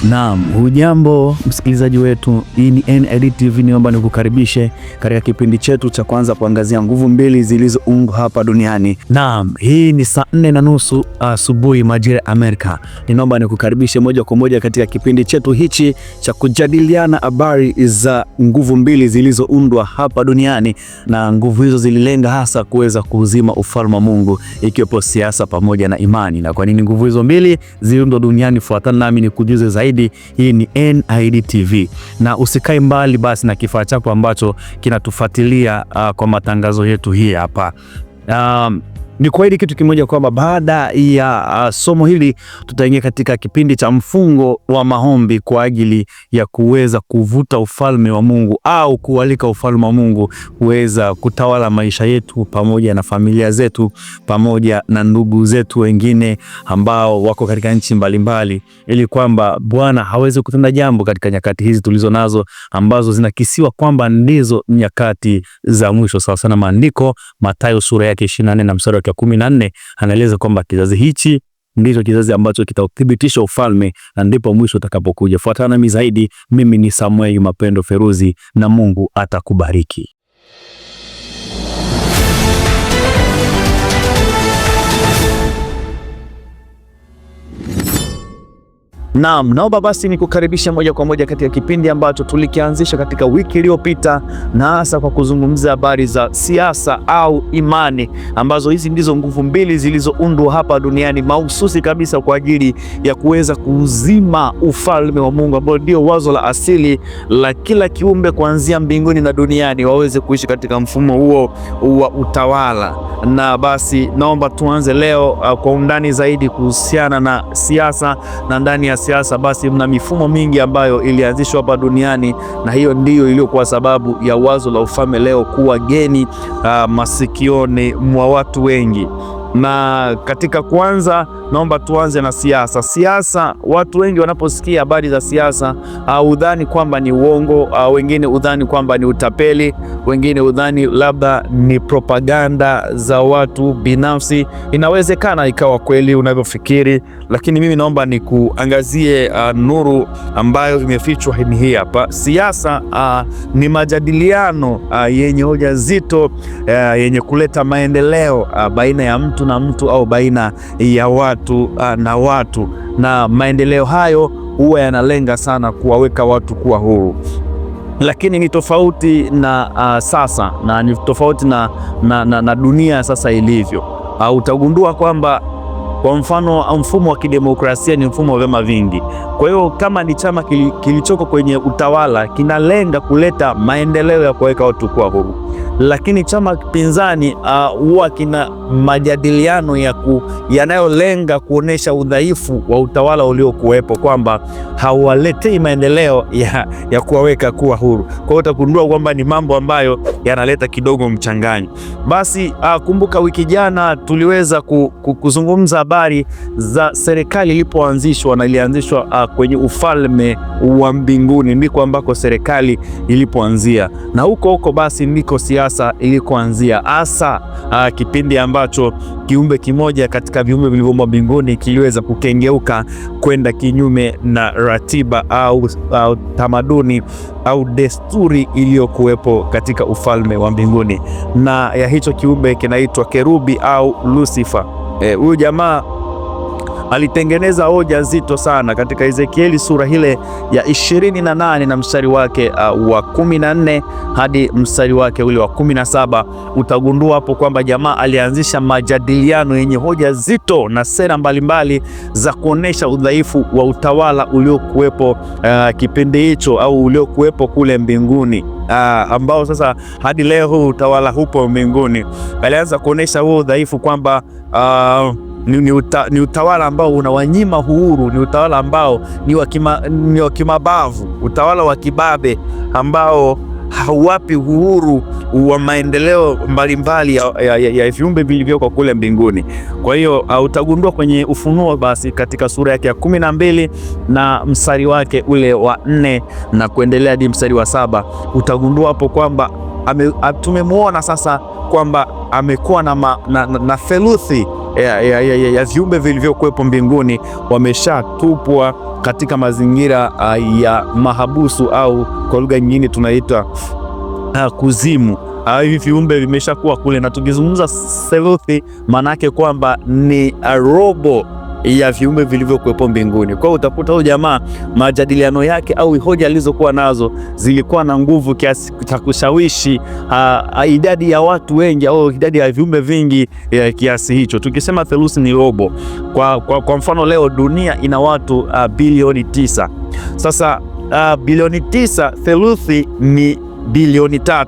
Naam, hujambo msikilizaji wetu, hii ni NID TV, niomba nikukaribishe katika kipindi chetu cha kwanza kuangazia nguvu mbili zilizoungwa hapa duniani. Naam, hii ni saa 4:30 asubuhi majira ya Amerika. Ninaomba nikukaribishe moja kwa moja katika kipindi chetu hichi cha kujadiliana habari za nguvu mbili zilizoundwa hapa duniani, na nguvu hizo zililenga hasa kuweza kuuzima ufalme wa Mungu, ikiwepo siasa pamoja na imani. Na kwa nini nguvu hizo mbili ziliundwa duniani? Fuatana nami nikujuze zaidi. Hii ni NID TV na usikae mbali basi na kifaa chako ambacho kinatufuatilia kwa matangazo yetu hii hapa. Ni kweli kitu kimoja kwamba baada ya somo hili tutaingia katika kipindi cha mfungo wa maombi kwa ajili ya kuweza kuvuta ufalme wa Mungu au kualika ufalme wa Mungu kuweza kutawala maisha yetu pamoja na familia zetu pamoja na ndugu zetu wengine ambao wako katika nchi mbalimbali, ili kwamba Bwana hawezi kutenda jambo katika nyakati hizi tulizo nazo ambazo zinakisiwa kwamba ndizo nyakati za mwisho. Sawa sana maandiko, Mathayo sura yake 24 na mstari wa 14 anaeleza kwamba kizazi hichi ndicho kizazi ambacho kitauthibitisha ufalme na ndipo mwisho utakapokuja. Fuatana nami zaidi, mimi ni Samuel Mapendo Feruzi na Mungu atakubariki. Naam, naomba basi nikukaribisha moja kwa moja katika kipindi ambacho tulikianzisha katika wiki iliyopita, na hasa kwa kuzungumza habari za siasa au imani, ambazo hizi ndizo nguvu mbili zilizoundwa hapa duniani mahususi kabisa kwa ajili ya kuweza kuuzima ufalme wa Mungu, ambao ndio wazo la asili la kila kiumbe kuanzia mbinguni na duniani waweze kuishi katika mfumo huo wa utawala. Na basi naomba tuanze leo kwa undani zaidi kuhusiana na siasa, na ndani ya siasa basi mna mifumo mingi ambayo ilianzishwa hapa duniani, na hiyo ndiyo iliyokuwa sababu ya wazo la ufalme leo kuwa geni masikioni mwa watu wengi. Na katika kwanza, naomba tuanze na siasa. Siasa, watu wengi wanaposikia habari za siasa udhani kwamba ni uongo, wengine udhani kwamba ni utapeli, wengine udhani labda ni propaganda za watu binafsi. Inawezekana ikawa kweli unavyofikiri, lakini mimi naomba nikuangazie nuru ambayo imefichwa ni hii hapa. Siasa ni majadiliano yenye hoja zito, yenye kuleta maendeleo baina ya mtu na mtu au baina ya watu na watu, na maendeleo hayo huwa yanalenga sana kuwaweka watu kuwa huru, lakini ni tofauti na sasa na ni tofauti na dunia sasa ilivyo. Utagundua kwamba kwa mfano mfumo wa kidemokrasia ni mfumo wa vyama vingi. Kwa hiyo kama ni chama kilichoko kwenye utawala kinalenga kuleta maendeleo ya kuweka watu kuwa huru, lakini chama pinzani huwa kina majadiliano yanayolenga kuonesha udhaifu wa utawala uliokuwepo, kwamba hauwaletei maendeleo ya kuwaweka kuwa huru. Kwa hiyo utagundua kwamba ni mambo ambayo yanaleta kidogo mchanganyo. Basi kumbuka wiki jana tuliweza kuzungumza habari za serikali ilipoanzishwa, na ilianzishwa kwenye ufalme wa mbinguni, ndiko ambako serikali ilipoanzia, na huko huko basi ndiko siasa ilikoanzia, hasa kipindi ambacho kiumbe kimoja katika viumbe vilivyoumbwa mbinguni kiliweza kukengeuka kwenda kinyume na ratiba au tamaduni au desturi iliyokuwepo katika ufalme wa mbinguni, na ya hicho kiumbe kinaitwa kerubi au Lucifer. Huyu jamaa alitengeneza hoja nzito sana katika Ezekieli sura ile ya 28 na mstari wake wa 14 hadi mstari wake ule wa 17. Utagundua hapo kwamba jamaa alianzisha majadiliano yenye hoja zito na sera mbalimbali za kuonesha udhaifu wa utawala uliokuwepo kipindi hicho au uliokuwepo kule mbinguni, ambao sasa hadi leo huu utawala hupo mbinguni. Alianza kuonesha huo udhaifu kwamba ni utawala ambao unawanyima uhuru, ni utawala ambao ni wa kimabavu, utawala wa kibabe ambao hauwapi uhuru wa maendeleo mbalimbali ya viumbe vilivyoko kule mbinguni. Kwa hiyo utagundua kwenye Ufunuo basi katika sura yake ya 12 na mstari wake ule wa 4 na kuendelea hadi mstari wa 7, utagundua hapo kwamba tumemwona sasa kwamba amekuwa na theluthi ya viumbe vilivyokuwepo mbinguni wameshatupwa katika mazingira ya mahabusu au kwa lugha nyingine tunaita kuzimu. Hivi viumbe vimeshakuwa kule, na tukizungumza theluthi maanake kwamba ni robo ya viumbe vilivyokuwepo mbinguni. Kwa hiyo utakuta huyu jamaa majadiliano yake au hoja alizokuwa nazo zilikuwa na nguvu kiasi cha kushawishi idadi ya watu wengi au idadi ya viumbe vingi ya kiasi hicho. Tukisema theluthi ni robo. Kwa mfano leo dunia ina watu bilioni 9. Sasa bilioni 9, theluthi ni bilioni 3.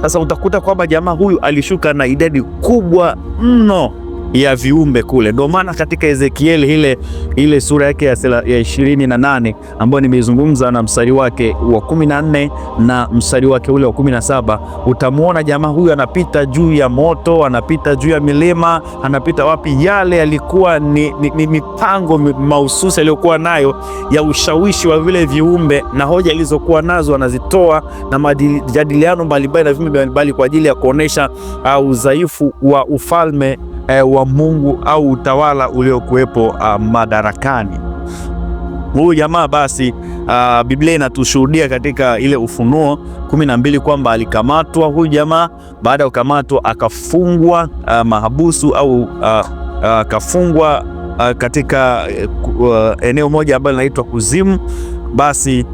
Sasa utakuta kwamba jamaa huyu alishuka na idadi kubwa mno ya viumbe kule. Ndio maana katika Ezekieli ile sura yake ya 28 ambayo nimeizungumza na mstari wake wa 14 na mstari wake ule wa 17, utamuona jamaa huyu anapita juu ya moto, anapita juu ya milima, anapita wapi. Yale yalikuwa ni mipango mahususi aliyokuwa nayo ya ushawishi wa vile viumbe, na hoja alizokuwa nazo anazitoa na majadiliano mbalimbali na viumbe mbalimbali kwa ajili ya kuonesha udhaifu wa ufalme wa Mungu au utawala uliokuwepo madarakani. Huyu jamaa basi, Biblia inatushuhudia katika ile Ufunuo 12 kwamba alikamatwa huyu jamaa. Baada ya kukamatwa akafungwa mahabusu au akafungwa katika eneo moja ambalo linaitwa kuzimu. Basi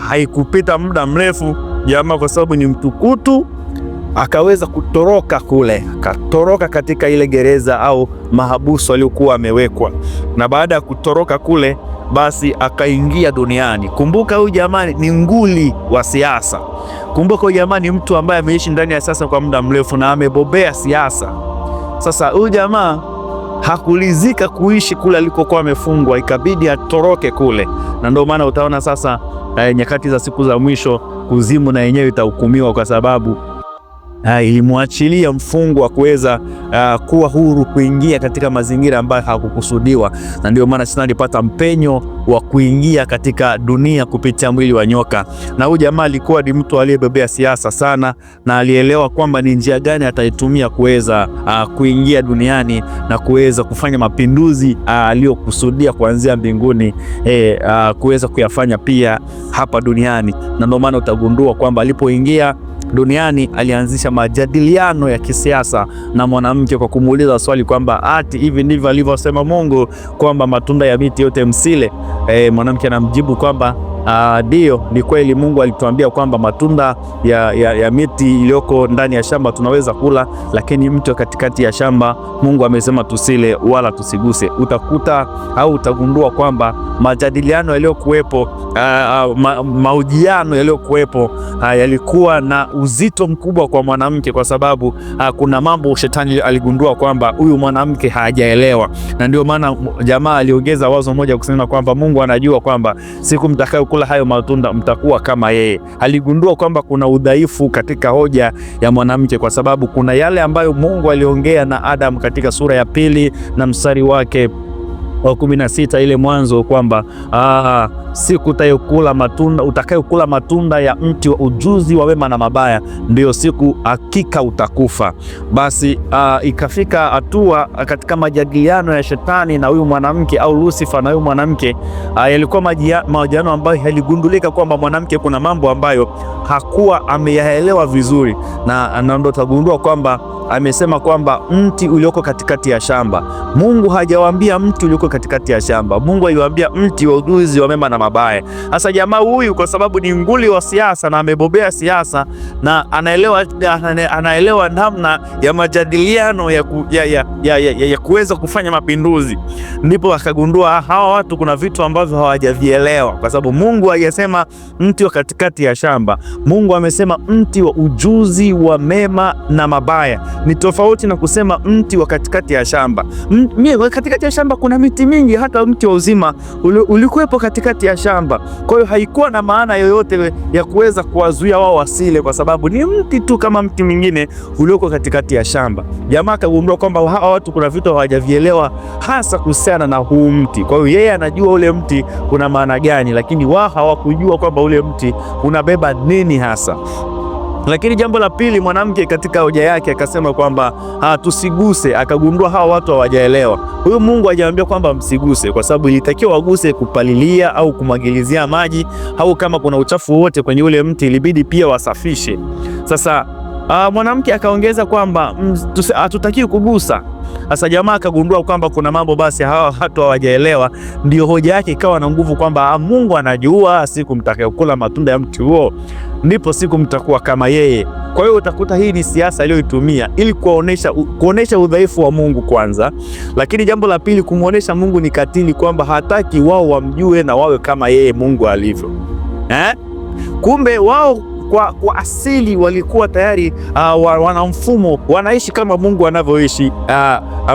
haikupita muda mrefu jamaa, kwa sababu ni mtukutu, akaweza kutoroka kule, akatoroka katika ile gereza au mahabusu aliyokuwa amewekwa. Na baada ya kutoroka kule, basi akaingia duniani. Kumbuka huyu jamani ni nguli wa siasa. Kumbuka huyu jamani ni mtu ambaye ameishi ndani ya siasa kwa muda mrefu na amebobea siasa. Sasa huyu jamaa hakulizika kuishi kule alikokuwa amefungwa, ikabidi atoroke kule, na ndio maana utaona sasa nyakati za siku za mwisho kuzimu na yenyewe itahukumiwa kwa sababu ilimwachilia mfungwa kuweza kuwa huru kuingia katika mazingira ambayo hakukusudiwa, na ndio maana shetani alipata mpenyo wa kuingia katika dunia kupitia mwili wa nyoka. Na huyu jamaa alikuwa ni mtu aliyebebea siasa sana, na alielewa kwamba ni njia gani ataitumia kuweza kuingia duniani na kuweza kufanya mapinduzi aliyokusudia kuanzia mbinguni, kuweza kuyafanya pia hapa duniani. Na ndio maana utagundua kwamba alipoingia duniani alianzisha majadiliano ya kisiasa na mwanamke kwa kumuuliza swali kwamba ati hivi ndivyo alivyosema Mungu kwamba matunda ya miti yote msile? Mwanamke anamjibu kwamba ndio, ni kweli Mungu alituambia kwamba matunda ya miti iliyoko ndani ya shamba tunaweza kula, lakini mti wa katikati ya shamba Mungu amesema tusile wala tusiguse. Utakuta au utagundua kwamba majadiliano yaliyokuwepo, mahojiano yaliyokuwepo yalikuwa na uzito mkubwa kwa mwanamke, kwa sababu kuna mambo shetani aligundua kwamba huyu mwanamke hajaelewa, na ndio maana jamaa aliongeza wazo moja kusema kwamba Mungu anajua kwamba siku mtakayo kula hayo matunda mtakuwa kama yeye. Aligundua kwamba kuna udhaifu katika hoja ya mwanamke, kwa sababu kuna yale ambayo Mungu aliongea na Adam katika sura ya 2 na mstari wake wa 16 ile Mwanzo kwamba siku utakayokula matunda ya mti wa ujuzi wa wema na mabaya, ndiyo siku hakika utakufa. Basi ikafika hatua katika majadiliano ya shetani na huyu mwanamke au Lucifer na huyu mwanamke, yalikuwa mahojiano ambayo yaligundulika kwamba mwanamke kuna mambo ambayo hakuwa ameyaelewa vizuri, na ndio tagundua kwamba amesema kwamba mti ulioko katikati ya shamba. Mungu hajawaambia mti ulioko katikati ya shamba. Mungu aliwaambia mti wa ujuzi wa mema na mabaya. Sasa jamaa huyu kwa sababu ni nguli wa siasa na amebobea siasa na anaelewa namna ya majadiliano ya kuweza kufanya mapinduzi, ndipo akagundua hawa watu kuna vitu ambavyo hawajavielewa, kwa sababu Mungu hajasema mti wa katikati ya shamba. Mungu amesema mti wa ujuzi wa mema na mabaya. Ni tofauti na kusema mti wa katikati ya shamba. Katikati ya shamba kuna miti mingi, hata mti wa uzima ulikuwepo katikati ya shamba. Kwa hiyo haikuwa na maana yoyote ya kuweza kuwazuia wao wasile, kwa sababu ni mti tu kama mti mwingine ulioko katikati ya shamba. Jamaa akagundua kwamba hawa watu kuna vitu hawajavielewa hasa kuhusiana na huu mti. Kwa hiyo yeye anajua ule mti una maana gani, lakini wao hawakujua kwamba ule mti unabeba nini hasa. Lakini jambo la pili, mwanamke katika hoja yake akasema kwamba tusiguse. Akagundua hawa watu hawajaelewa, huyu Mungu hajaambia kwamba msiguse, kwa sababu ilitakiwa waguse kupalilia au kumwagilizia maji au kama kuna uchafu wote kwenye ule mti ilibidi pia wasafishe. Sasa mwanamke akaongeza kwamba hatutakiwi kugusa. Sasa jamaa akagundua kwamba kuna mambo basi hawa watu hawajaelewa, ndio hoja yake ikawa na nguvu kwamba Mungu anajua siku mtakayokula matunda ya mti huo ndipo siku mtakuwa kama yeye. Kwa hiyo utakuta hii ni siasa aliyoitumia ili kuonesha udhaifu wa Mungu kwanza, lakini jambo la pili kumuonesha Mungu ni katili, kwamba hataki wao wamjue na wawe kama yeye Mungu alivyo, eh? Kumbe wao kwa asili walikuwa tayari wana mfumo, wanaishi kama Mungu anavyoishi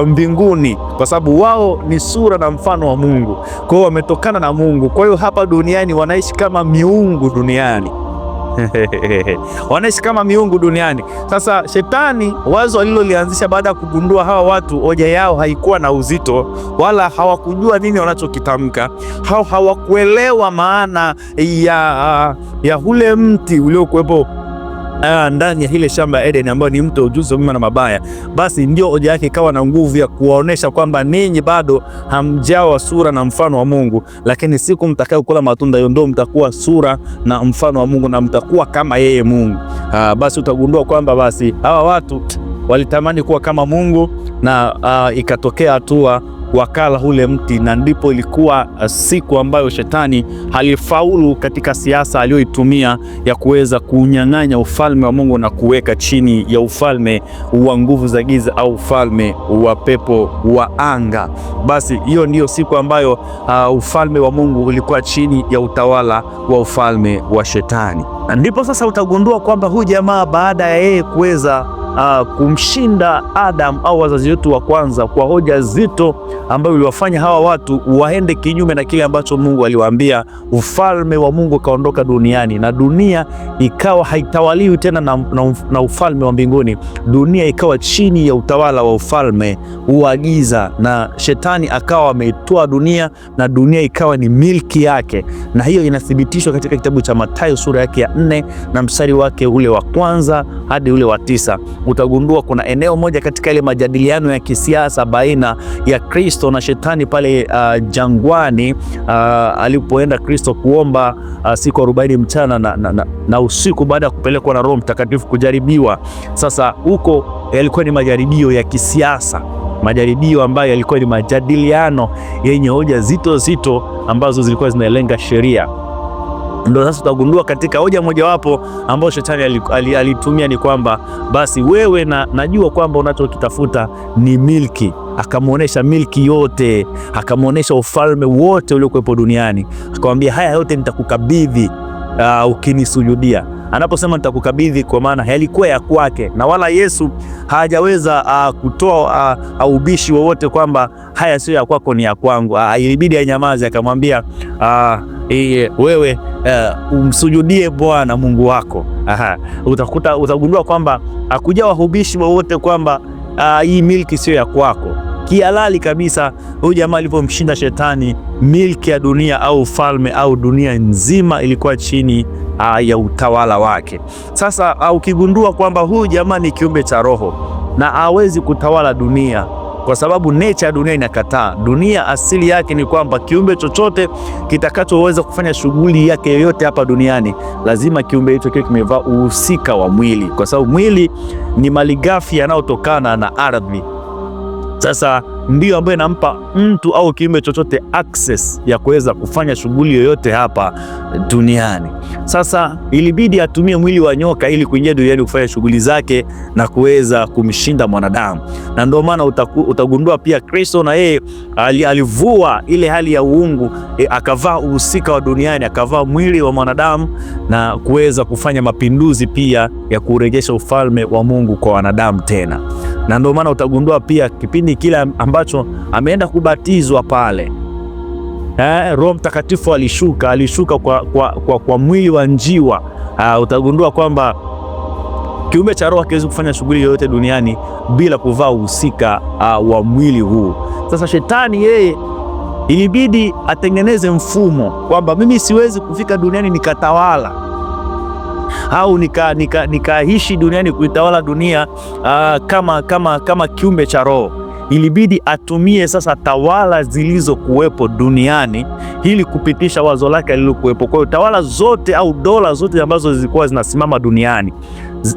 mbinguni, kwa sababu wao ni sura na mfano wa Mungu. Kwa hiyo wametokana na Mungu. Kwa hiyo hapa duniani wanaishi kama miungu duniani wanaishi kama miungu duniani. Sasa shetani, wazo alilolianzisha baada ya kugundua hawa watu hoja yao haikuwa na uzito, wala hawakujua nini wanachokitamka, hawakuelewa maana ya ule mti uliokuwepo ndani ya ile shamba ya Eden ambayo ni mti wa ujuzi wa mema na mabaya, basi ndio hoja yake ikawa na nguvu ya kuwaonesha kwamba ninyi bado hamjawa sura na mfano wa Mungu, lakini siku mtakayokula matunda hiyo ndio mtakuwa sura na mfano wa Mungu na mtakuwa kama yeye Mungu. Basi utagundua kwamba basi hawa watu walitamani kuwa kama Mungu na ikatokea hatua wakala ule mti, na ndipo ilikuwa siku ambayo shetani alifaulu katika siasa aliyoitumia ya kuweza kunyang'anya ufalme wa Mungu na kuweka chini ya ufalme wa nguvu za giza au ufalme wa pepo wa anga. Basi hiyo ndiyo siku ambayo ufalme wa Mungu ulikuwa chini ya utawala wa ufalme wa shetani. Na ndipo sasa utagundua kwamba huyu jamaa baada ya yeye kuweza kumshinda Adam au wazazi wetu wa kwanza kwa hoja zito ambayo iliwafanya hawa watu waende kinyume na kile ambacho Mungu aliwaambia, ufalme wa Mungu ukaondoka duniani na dunia ikawa haitawaliwi tena na ufalme wa mbinguni. Dunia ikawa chini ya utawala wa ufalme wa giza, na shetani akawa ameitoa dunia na dunia ikawa ni milki yake, na hiyo inathibitishwa katika kitabu cha Mathayo sura yake ya 4 na mstari wake ule wa kwanza hadi ule wa 9. Utagundua kuna eneo moja katika ile majadiliano ya kisiasa baina ya Kristo na shetani pale jangwani, alipoenda Kristo kuomba siku 40 mchana na usiku baada ya kupelekwa na Roho Mtakatifu kujaribiwa. Sasa huko yalikuwa ni majaribio ya kisiasa, majaribio ambayo yalikuwa ni majadiliano yenye hoja zito zito ambazo zilikuwa zinalenga sheria. Ndio sasa utagundua katika hoja mojawapo ambayo shetani alitumia ni kwamba basi wewe najua kwamba unachokitafuta ni milki. Akamwonyesha milki yote, akamwonyesha ufalme wote uliokuwepo duniani, akamwambia haya yote nitakukabidhi ukinisujudia. Anaposema nitakukabidhi, kwa maana yalikuwa ya kwake, na wala Yesu hajaweza kutoa ubishi wowote kwamba haya sio ya kwako, ni ya kwangu. Ilibidi anyamaze, akamwambia wewe umsujudie Bwana Mungu wako. Aha. Utagundua kwamba hakuja wahubishi wowote kwamba hii milki sio ya kwako. Kihalali kabisa, huyu jamaa alipomshinda shetani, milki ya dunia au ufalme au dunia nzima ilikuwa chini ya utawala wake. Sasa ukigundua kwamba huyu jamaa ni kiumbe cha roho na hawezi kutawala dunia kwa sababu nature ya dunia inakataa. Dunia asili yake ni kwamba kiumbe chochote kitakachoweza kufanya shughuli yake yoyote hapa duniani lazima kiumbe hicho kiwe kimevaa uhusika wa mwili, kwa sababu mwili ni malighafi yanayotokana na ardhi. Sasa ndiyo ambayo inampa mtu au kiumbe chochote access ya kuweza kufanya shughuli yoyote hapa duniani. Sasa ilibidi atumie mwili wa nyoka ili kuingia duniani kufanya shughuli zake na kuweza kumshinda mwanadamu, na ndio maana utagundua pia Kristo na yeye alivua ile hali ya uungu akavaa uhusika wa duniani, akavaa mwili wa mwanadamu na kuweza kufanya mapinduzi pia ya kurejesha ufalme wa Mungu kwa wanadamu tena. Na ndio maana utagundua pia kipindi kile ambacho ameenda kubatizwa pale, Roho Mtakatifu alishuka kwa mwili wa njiwa. Utagundua kwamba kiumbe cha roho hakiwezi kufanya shughuli yoyote duniani bila kuvaa uhusika wa mwili huu. Sasa shetani yeye ilibidi atengeneze mfumo kwamba mimi siwezi kufika duniani nikatawala au nikaishi duniani kuitawala dunia kama kiumbe cha roho. Ilibidi atumie sasa tawala zilizokuwepo duniani ili kupitisha wazo lake lililokuwepo. Kwa hiyo tawala zote au dola zote ambazo zilikuwa zinasimama duniani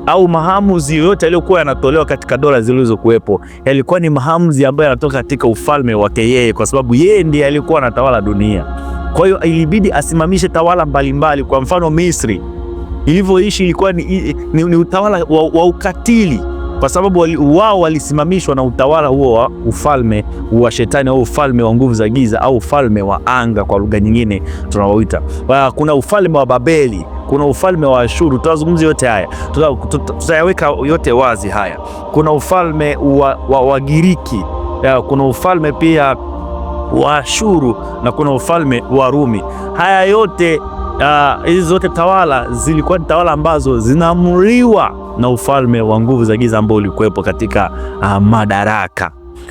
au maamuzi yoyote yaliyokuwa yanatolewa katika dola zilizokuwepo yalikuwa ni maamuzi ambayo yanatoka katika ufalme wake yeye, kwa sababu yeye ndiye alikuwa anatawala dunia. Kwa hiyo ilibidi asimamishe tawala mbalimbali. Kwa mfano Misri ilivyoishi ilikuwa ni utawala wa ukatili, kwa sababu wao walisimamishwa na utawala huo wa ufalme wa shetani au ufalme wa nguvu za giza au ufalme wa anga kwa lugha nyingine tunaoita. Kuna ufalme wa Babeli, kuna ufalme wa Ashuru. Tutazungumzia yote haya, tutayaweka yote wazi haya. Kuna ufalme wa Giriki, kuna ufalme pia wa Ashuru na kuna ufalme wa Rumi. Haya yote hizi zote tawala zilikuwa ni tawala ambazo zinaamriwa na ufalme wa nguvu za giza ambao ulikuwepo katika madaraka.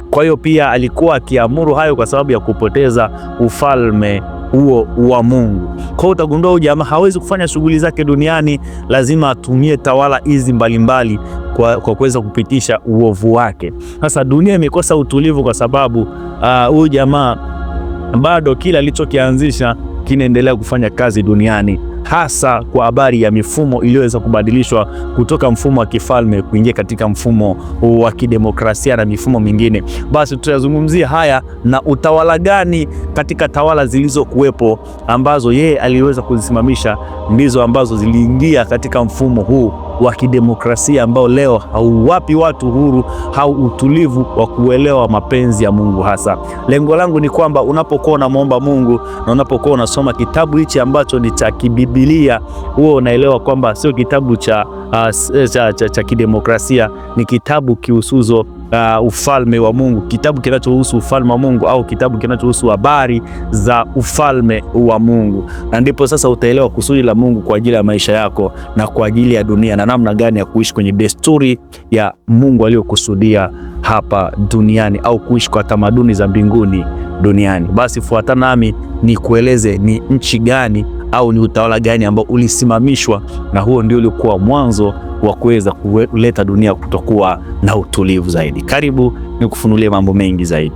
Kwa hiyo pia alikuwa akiamuru hayo kwa sababu ya kupoteza ufalme huo wa Mungu. Kwa hiyo utagundua huyu jamaa hawezi kufanya shughuli zake duniani, lazima atumie tawala hizi mbalimbali kwa kuweza kupitisha uovu wake. Sasa dunia imekosa utulivu kwa sababu huyu jamaa bado kila alichokianzisha kinaendelea kufanya kazi duniani, hasa kwa habari ya mifumo iliyoweza kubadilishwa kutoka mfumo wa kifalme kuingia katika mfumo wa kidemokrasia na mifumo mingine. Basi tutayazungumzia haya na utawala gani katika tawala zilizokuwepo ambazo yeye aliweza kuzisimamisha ndizo ambazo ziliingia katika mfumo huu wa kidemokrasia ambao leo hauwapi watu huru au utulivu wa kuelewa mapenzi ya Mungu. Hasa lengo langu ni kwamba unapokuwa unamwomba Mungu na unapokuwa unasoma kitabu hichi ambacho ni cha kibibilia, huo unaelewa kwamba sio kitabu cha kidemokrasia, ni kitabu kihusuzo ufalme wa Mungu, kitabu kinachohusu ufalme wa Mungu au kitabu kinachohusu habari za ufalme wa Mungu, na ndipo sasa utaelewa kusudi la Mungu kwa ajili ya maisha yako na kwa ajili ya dunia na namna gani ya kuishi kwenye desturi ya Mungu aliyokusudia hapa duniani au kuishi kwa tamaduni za mbinguni duniani. Basi fuatana nami nikueleze ni nchi gani au ni utawala gani ambao ulisimamishwa, na huo ndio ulikuwa mwanzo wa kuweza kuleta dunia kutokuwa na utulivu zaidi. Karibu nikufunulie mambo mengi zaidi.